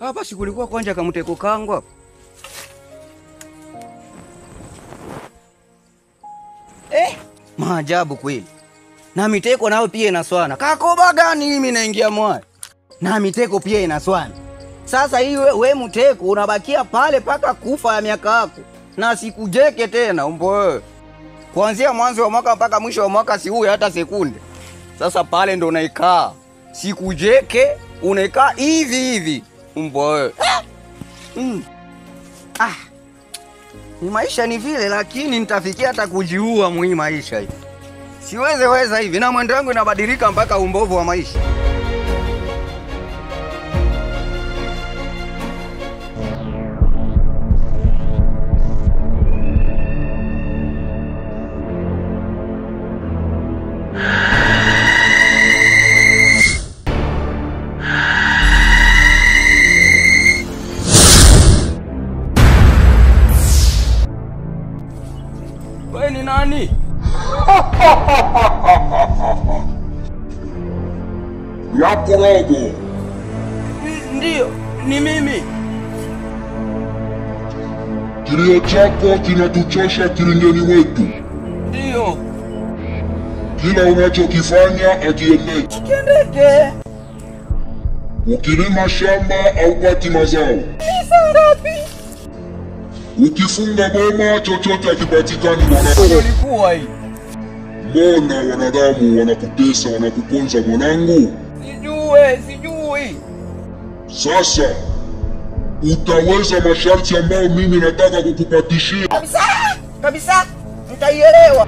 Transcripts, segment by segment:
Hapa sikulikuwa kwanja kamuteko kangu hapa. Maajabu kweli. Na miteko nao pia inaswana. Kakoba gani mimi naingia mwa? Na miteko pia inaswana. Sasa hii we mteko unabakia pale paka kufa ya miaka yako. Na sikujeke tena umbo wewe. Kuanzia mwanzo wa mwaka mpaka mwisho wa mwaka si huyu hata sekunde. Sasa pale ndo unaikaa. Sikujeke unaikaa hivi hivi. Umbo wewe. Ah. Ni maisha ni vile, lakini nitafikia hata kujiua mwi maisha hii. Siweze weza hivi na mwendo wangu inabadilika mpaka umbovu wa maisha. Wewe ni nani? Yaporobo. Ndio, ni mimi. Kilio chako kinatuchosha kilingeni wetu. Ndio. Kila unachokifanya akiendeke. Kiendeke. Ukilima shamba haupati mazao. Pesa ngapi? Ukifunga boma chochote hakipatikani mwanangu. Ulikuwa hii. Mbona wanadamu wanakutesa, wanakuponza mwanangu? Sijui. Sasa utaweza masharti ambayo mimi nataka kukupatishia? Kabisa, kabisa, nitaielewa.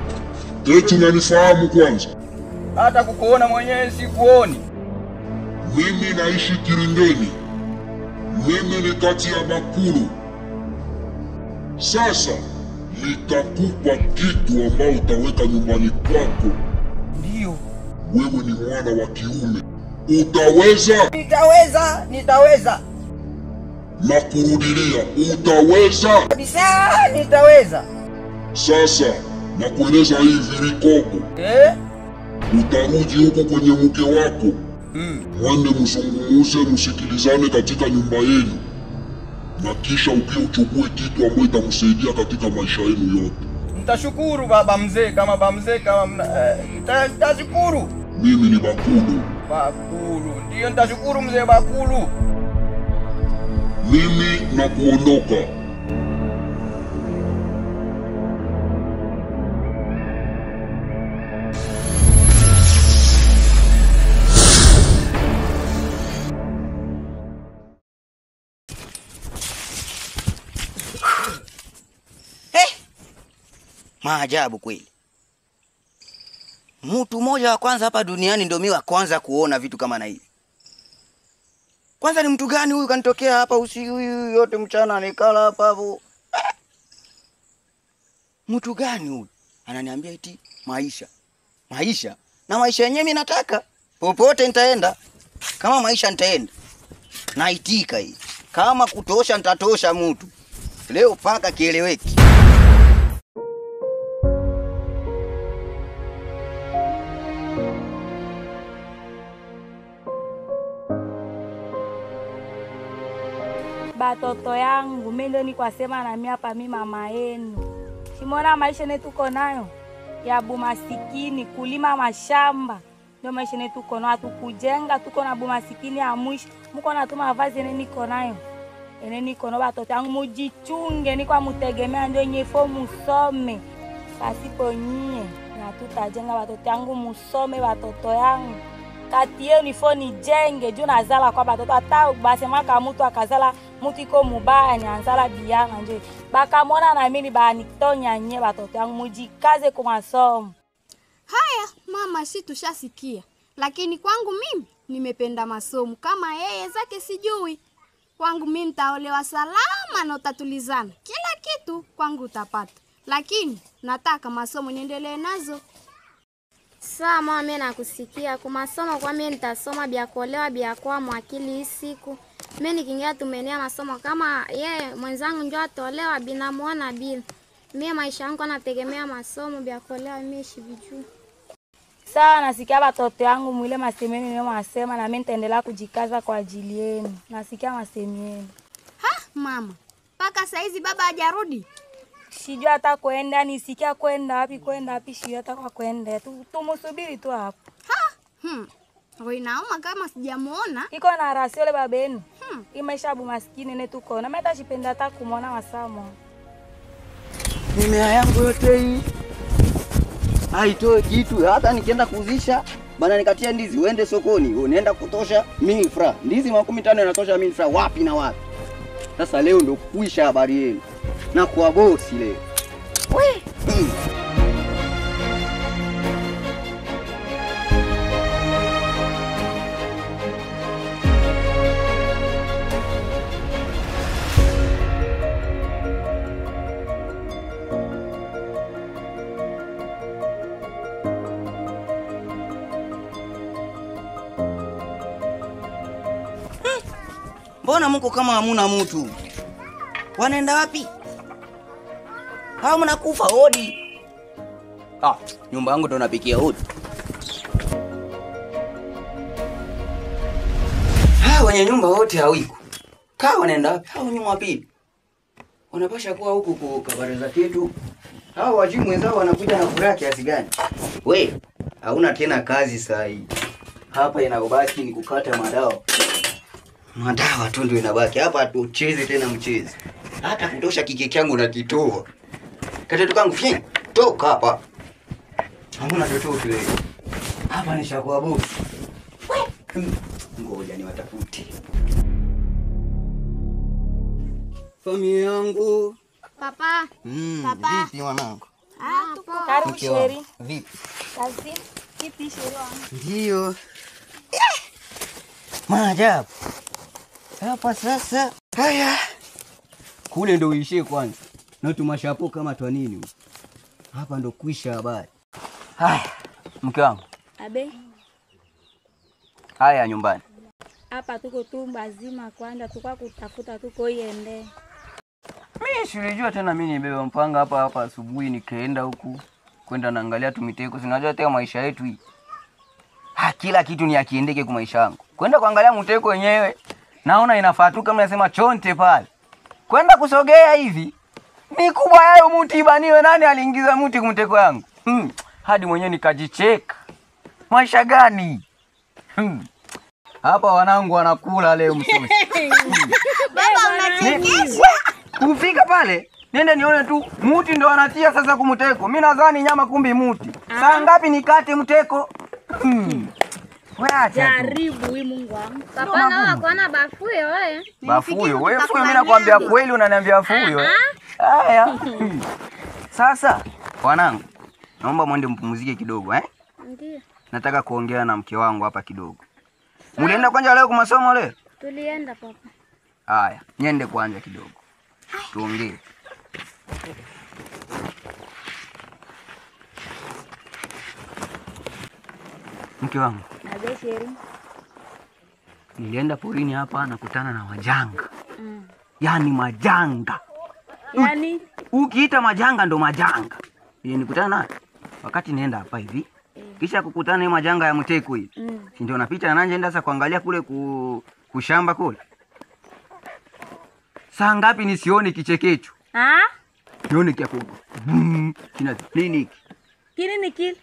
Eti unanifahamu kwanza? Hata kukuona mwenyewe sikuoni. Mimi naishi Kiringeni. Mimi ni kati ya Bakulu. Sasa nitakupa kitu ambao utaweka nyumbani kwako. Ndio. Wewe ni mwana wa kiume. Utaweza? Nitaweza. Na kurudilia, utaweza? Kabisa, nitaweza. Sasa nakueleza hivi Rikobo. Utarudi huko kwenye mke wako. Mwende mzungumuze, msikilizane katika nyumba yenu. Na kisha ukie uchukue kitu ambacho itamsaidia katika maisha yenu yote. Nitashukuru baba mzee, kama baba mzee kama nitashukuru. Mimi ni Bakulu. Bakulu. Ndio nitashukuru mzee Bakulu. Mimi na kuondoka. Maajabu kweli. Mtu mmoja wa kwanza hapa duniani ndio mimi wa kwanza kuona vitu kama na hivi. Kwanza ni mtu gani huyu kanitokea hapa usiku yote mchana nikala hapa hapo? Mtu gani huyu? Ananiambia eti maisha. Maisha. Na maisha yenyewe mimi nataka. Popote nitaenda. Kama maisha nitaenda. Naitika hii. Kama kutosha nitatosha mtu. Leo paka kieleweki. Batoto yangu, mimi ndio nikwasema na mimi hapa mimi mama yenu. Simona maisha yetu tuko nayo ya bumasikini, kulima mashamba. Ndio maisha yetu tuko nayo, tukujenga tuko na bumasikini ya mwisho. Mko na tuma mavazi yenye niko nayo. Yenye niko nayo batoto yangu, mujichunge, ni kwa mutegemea ndio nyefo musome. Pasipo nyie na tutajenga batoto yangu, musome batoto yangu. Kati yenu ifo nijenge juu nazala kwa batoto hata basema kama mtu akazala mtu iko mubaya ni anzala bianga nje bakamona na mimi banitonya nye batoto yangu mujikaze kwa masomo. Haya mama, si tushasikia, lakini kwangu mimi nimependa masomo kama yeye zake sijui. Kwangu mimi nitaolewa salama na utatulizana, kila kitu kwangu utapata, lakini nataka masomo niendelee nazo. Sawa mama, mimi nakusikia. Kwa masomo kwa mimi nitasoma bia kuolewa bia kwa mwakili isiku. Mimi nikiingia tumenia masomo kama yeye mwenzangu njoo atolewa binamuona bila. Mimi maisha yangu nategemea masomo bia kuolewa mimi shivijui. Sawa, nasikia watoto yangu mwile masemeni ndio masema na mimi nitaendelea kujikaza kwa ajili yenu. Nasikia masemi yenu. Ha, mama. Paka saizi baba hajarudi. Sijui hata kwenda, nisikia kwenda wapi, sijui hata kwa kwenda. Tumusubiri tu hapo. Ha? Wewe inauma kama sijamuona. Iko na rasi yule baba yenu. Hii maisha bu maskini ne tuko. Na mimi hata sipenda hata kumuona wasamo. Mimea yangu yote hii haitoi kitu, hata nikienda kuuzisha bana nikatia ndizi uende sokoni, unaenda kutosha milfra. Ndizi 50 inatosha milfra wapi na wapi. Sasa leo ndo kuisha habari yenu. Na kwa bosi leo. We. Mbona mko kama hamuna mtu? Wanaenda wapi? Hao mnakufa hodi. Ah, nyumba yangu ndo napikia hodi. Ah, wenye nyumba wote hawiko. Kaa wanaenda wapi? Hao nyuma wapi? Wanapasha kuwa huku kwa kabaraza ketu. Hao wajimu wenzao wanakuja na furaha kiasi gani? We, hauna tena kazi saa hii. Hapa inabaki ni kukata madawa. Madawa tu ndio inabaki. Hapa tucheze tena mchezo. Hata kutosha kike changu na kitoa. Katoto kangu fye. Toka hapa. Hamna chochote leo. Hapa nishakuwa bosi. Ngoja niwatafute. Familia yangu. Papa. Papa. Vipi mwanangu? Ah, tuko. Karibu sheri. Vipi? Kazi. Kipi sheri wangu? Ndio. Maajabu. Hapa sasa. Haya. Kule ndo uishie kwanza. Na tumashapo kama twa nini. Hapa ndo kuisha habari. Haya, mke wangu. Abe. Haya nyumbani. Hapa tuko tu mbazima kwanza tukwa kutafuta tuko iende. Mimi silijua tena mimi nibeba mpanga hapa hapa asubuhi nikaenda huku kwenda naangalia tumiteko. Sinajua tena maisha yetu hii. Ha, kila kitu ni akiendeke kwa maisha yangu. Kwenda kuangalia mteko wenyewe naona inafatuka, mnasema chonte pale. Kwenda kusogea hivi ni kubwa yayo muti ibaniwe, nani aliingiza muti kumteko yangu? Hadi mwenyewe nikajicheka. Maisha gani? Hapa wanangu wanakula leo msosi. Baba unachekesha. Kufika pale nende nione tu muti ndo anatia sasa kumteko. Mimi nadhani nyama kumbi muti. Saa ngapi nikate mteko? Jaribu hii Mungu wangu. Papa na wako ana bafuyo wewe. Bafuyo wewe, fuyo mimi nakwambia kweli unaniambia fuyo. Haya. Sasa wanangu, naomba mwende mpumzike kidogo eh? Ndio. Nataka kuongea na mke wangu hapa kidogo. Mlienda kwanza leo kwa masomo leo? Tulienda papa. Haya, niende kwanza kidogo. Tuongee. Mke wangu. Abe sheri. Nilienda porini hapa nakutana na wajanga. Yaani majanga. Yaani ukiita majanga ndo majanga. Nilikutana naye wakati nienda hapa hivi. Kisha kukutana na majanga ya mteko hivi. Si ndio napita na nje sasa kuangalia kule kushamba kule. Saa ngapi nisione kichekecho? Ah? Nione kia kubwa. Kina nini hiki? Kinini kile?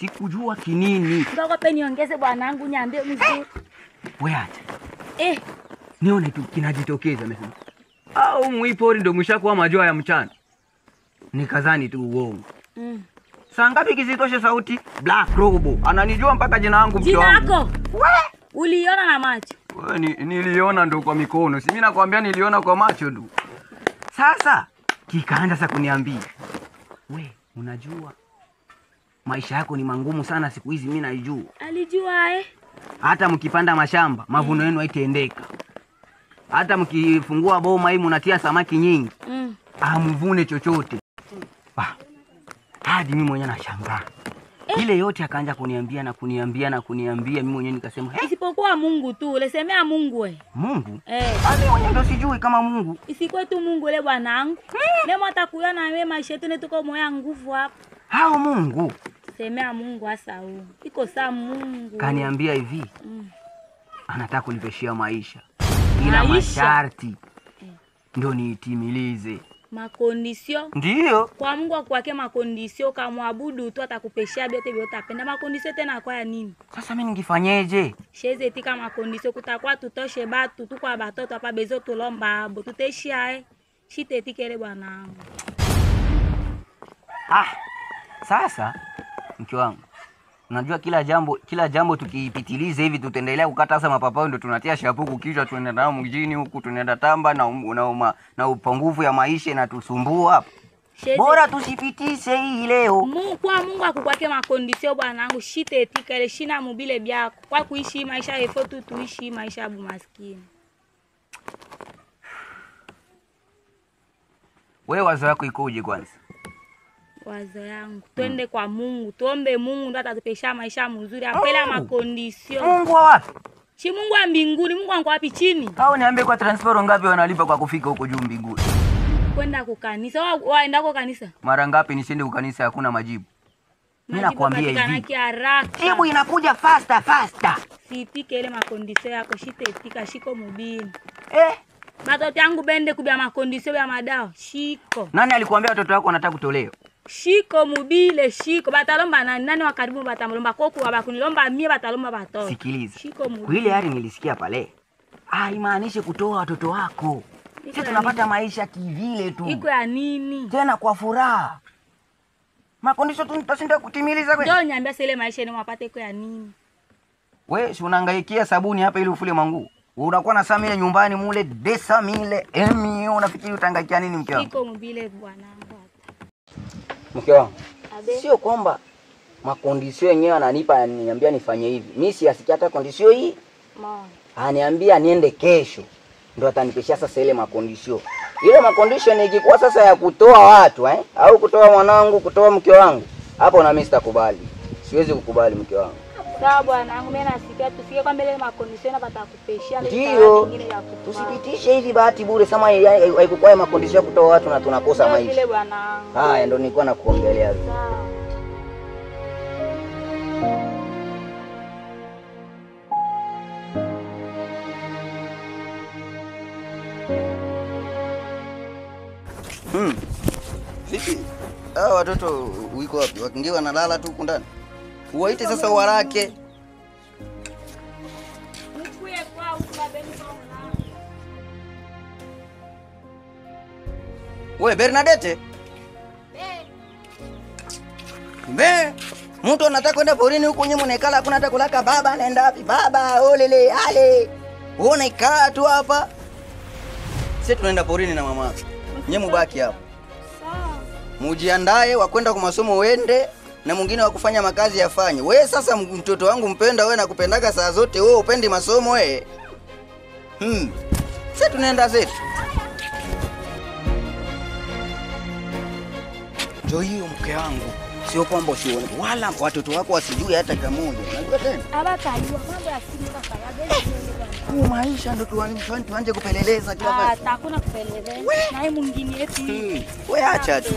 Sikujua kinini. Ngoja pe niongeze bwanangu niambie mzuri. Wewe acha. Nione tu kinajitokeza amesema. Au mwipori ndo mshakuwa majua ya mchana. Nikazani tu uongo. Saa ngapi kisitoshe sauti? Black Robo. Ananijua mpaka jina langu mke wangu. Jina lako? We! Uliona na macho? Wewe niliona ndo kwa mikono. Si mimi nakwambia niliona kwa macho tu. Sasa kikaanza sasa kuniambia. We, unajua maisha yako ni mangumu sana siku hizi, mimi naijua. Alijua eh? Hata mkipanda mashamba, mavuno yenu haitaendeka. Hata mkifungua boma hii mnatia samaki nyingi. Amvune chochote. Hadi mimi mwenyewe nashangaa. Ile yote akaanza kuniambia na kuniambia na kuniambia, mimi mwenyewe nikasema, "Eh, isipokuwa Mungu tu, ulesemea Mungu we." Mungu? Eh. Mimi mwenyewe ndo sijui kama Mungu. Isikuwe tu Mungu le bwanangu. Leo atakuya na wewe maisha yetu ne tuko moya nguvu hapa. Hao Mungu. Semea Mungu hasa huu. Iko saa Mungu. Kaniambia hivi. Anataka kunipeshia maisha. Ila masharti ndio niitimilize. Makondisio? Ndio. Kwa Mungu akwake makondisio, kamwabudu tu atakupeshia byote byote apenda. Makondisio tena kwa ya nini? Sasa mimi ningifanyeje? Sheze tika makondisio kutakuwa tutoshe batu tukwa batoto hapa bezo tulomba abo tuteshia shite tikele bwana. Ah. Sasa mke wangu, unajua kila jambo tukiipitilize hivi tutaendelea kukata sasa mapapai ndio tunatia shapuku kichwa, tunaenda nao mjini huku tunaenda tamba na upungufu ya maisha inatusumbua hapa. Bora tusipitishe hii leo. Mungu kwa Mungu akukwake makondisio bwanangu, shite etika ile shina mubile byako. Kwa kuishi maisha efo tu tuishi maisha ya bumaskini. Wewe wazo yako ikoje kwanza? Wazo yangu twende kwa Mungu, tuombe Mungu ndo atatupesha maisha mzuri, apela makondisio. Mungu wa wapi? Chi Mungu wa mbinguni, Mungu wangu wapi chini? Au niambie kwa transfer ngapi wanalipa kwa kufika huko juu mbinguni? Kwenda kwa kanisa. Waenda kwa kanisa? Mara ngapi nishinde kwa kanisa hakuna majibu. Mimi nakwambia hivi. Haraka. Jibu inakuja faster faster. Sitike ile makondisio yako, shite tika shiko mubini. Batoto yangu bende kubya makondisio ya madawa, shiko. Nani alikuambia watoto wako wanataka kutolewa? Shiko mubile shiko batalomba nani nani wa karibu batamlomba koku abakunilomba mie batalomba batoto. Sikiliza. Shiko mubile. Ile hali nilisikia pale. Ah, imaanishe kutoa watoto wako. Sisi tunapata maisha kivile tu. Iko ya nini? Tena kwa furaha. Makondisho tu tutashinda kutimiliza kweli. Ndio niambia sile maisha ni mapate iko ya nini? Wewe si unahangaikia sabuni hapa ili ufule manguo. Unakuwa na samile nyumbani mule desa mile emi unafikiri utahangaikia nini mke wangu? Iko mubile bwanangu. Mke wangu, sio kwamba makondisio yenyewe ananipa ananiambia nifanye hivi. Mimi siasikia hata kondisio hii. Ananiambia niende kesho. Ndio atanipeshia sasa ile makondisio. Ile makondisio ikikuwa sasa ya kutoa watu au kutoa mwanangu, kutoa mke wangu. Hapo na mimi sitakubali. Siwezi kukubali mke wangu. Sawa bwanangu, mimi nasikia tusikie kwamba ile makondisio na batakupeshia ile nyingine ya kutoa. Tusipitishe hivi bahati bure sama haikuwa makondisio ya kutoa watu na tunakosa maisha. Ile bwanangu. Haya ndio nilikuwa nakuongelea. Sawa. Vipi? Hao watoto wiko wapi? Wakiingia wanalala tu huku ndani. Uwaite sasa uharake. We Bernadette. Be, mtu anataka kwenda porini huko nyewe mnaikala hakuna hata kulaka baba anaenda wapi? Baba olele ale. Wewe unaikaa tu hapa. Sisi tunaenda porini na mama. Nyewe mubaki hapo. Sawa. Mujiandae wa kwenda kwa masomo uende na mwingine wa kufanya makazi yafanye. Wewe sasa mtoto wangu mpenda wewe nakupendaga saa zote wewe upendi masomo wewe. Sisi tunaenda zetu. Ndio hiyo mke wangu. Sio kwamba usione wala watoto wako wasijui hata kamoja. Unajua tena? Abatajua mambo ya simu kafanya. Huu maisha ndo tuanze kupeleleza kila wakati. Ah, hakuna kupeleleza. Na yeye mwingine eti. Wewe acha tu.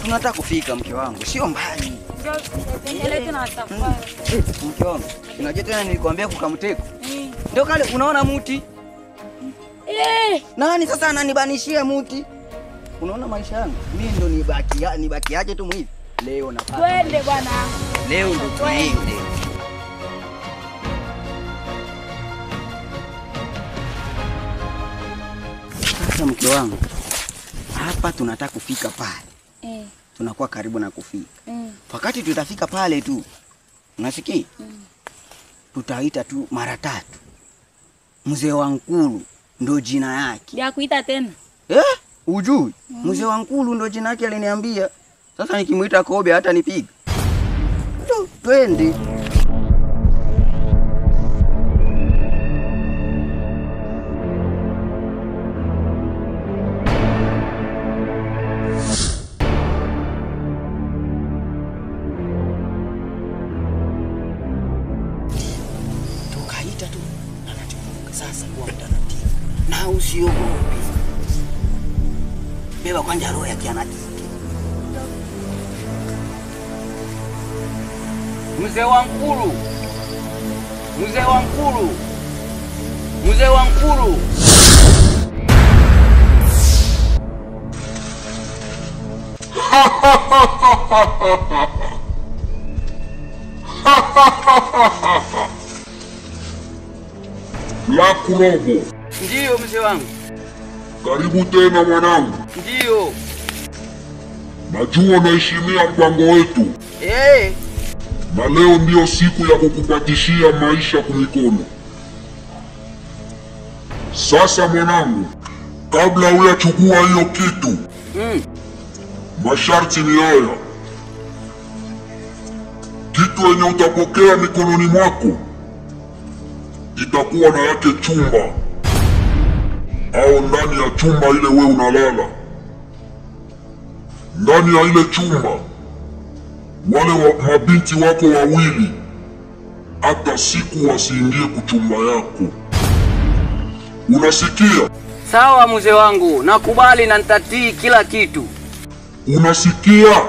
Tunataka kufika mke wangu, sio mbali. Ndio tuendelee tena safari. Mke wangu, unajua tena nilikwambia kukamteko. Ndio kale unaona muti. Nani sasa ananibanishia muti? Unaona maisha yangu? Mimi ndo nibakiaje tu hivi. Leo napata. Twende bwana. Leo ndo tuende. Sasa mke wangu, hapa tunataka kufika pale. Tunakuwa karibu na kufika. Wakati tutafika pale tu. Unasikia? Tutaita tu mara tatu. Mzee wa Nkulu ndo jina yake. Ya kuita tena? Ujui. Mzee wa Nkulu ndo jina yake aliniambia. Sasa nikimuita Kobe hata nipiga. Tu twende. Tukaita tu anachukua sasa kuwa mtaratibu. Na usiogope. Beba kwanza roho ya kianaki. Mzee wa Nkulu. Mzee wa Nkulu. Mzee wa Nkulu. Black Robo. Ndiyo mzee wangu. Karibu tena mwanangu. Ndiyo. Najua naheshimia mpango wetu. Na leo ndiyo siku ya kukupatishia maisha kumikono. Sasa mwanangu, kabla huyachukua hiyo kitu, masharti ni haya. Kitu yenye utapokea mikononi mwako itakuwa na yake chumba, au ndani ya chumba ile we unalala. Ndani ya ile chumba wale mabinti wako wawili hata siku wasiingie kuchumba yako. Unasikia? Sawa mzee wangu, nakubali na nitatii kila kitu. Unasikia?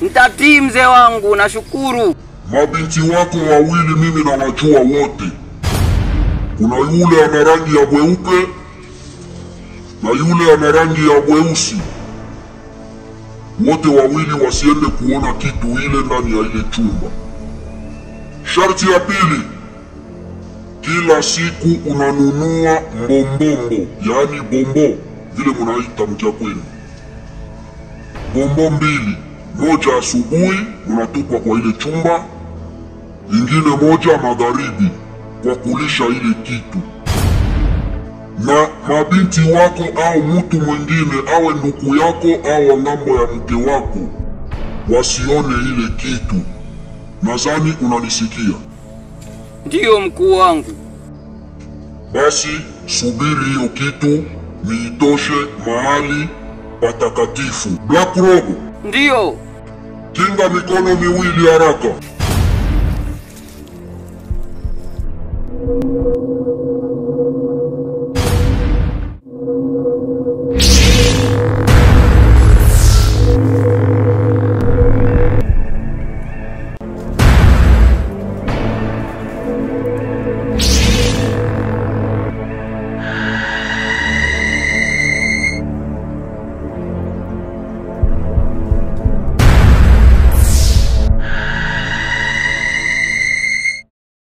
Nitatii mzee wangu, nashukuru. Mabinti wako wawili mimi nawajua wote. Kuna yule ana rangi ya mweupe na yule ana rangi ya mweusi. Wote wawili wasiende kuona kitu ile ndani ya ile chumba. Sharti ya pili, kila siku unanunua mbombombo, yaani bombo, vile munaita mkia kwenu. Bombo mbili, moja asubuhi unatupa kwa ile chumba, ingine moja magharibi kwa kulisha ile kitu. Na mabinti wako au mtu mwingine, awe nduku yako au ngambo ya mke wako, wasione ile kitu. Nadhani unanisikia? Ndiyo mkuu wangu. Basi subiri hiyo kitu niitoshe mahali patakatifu. Black Robo. Ndiyo. Kinga mikono miwili haraka.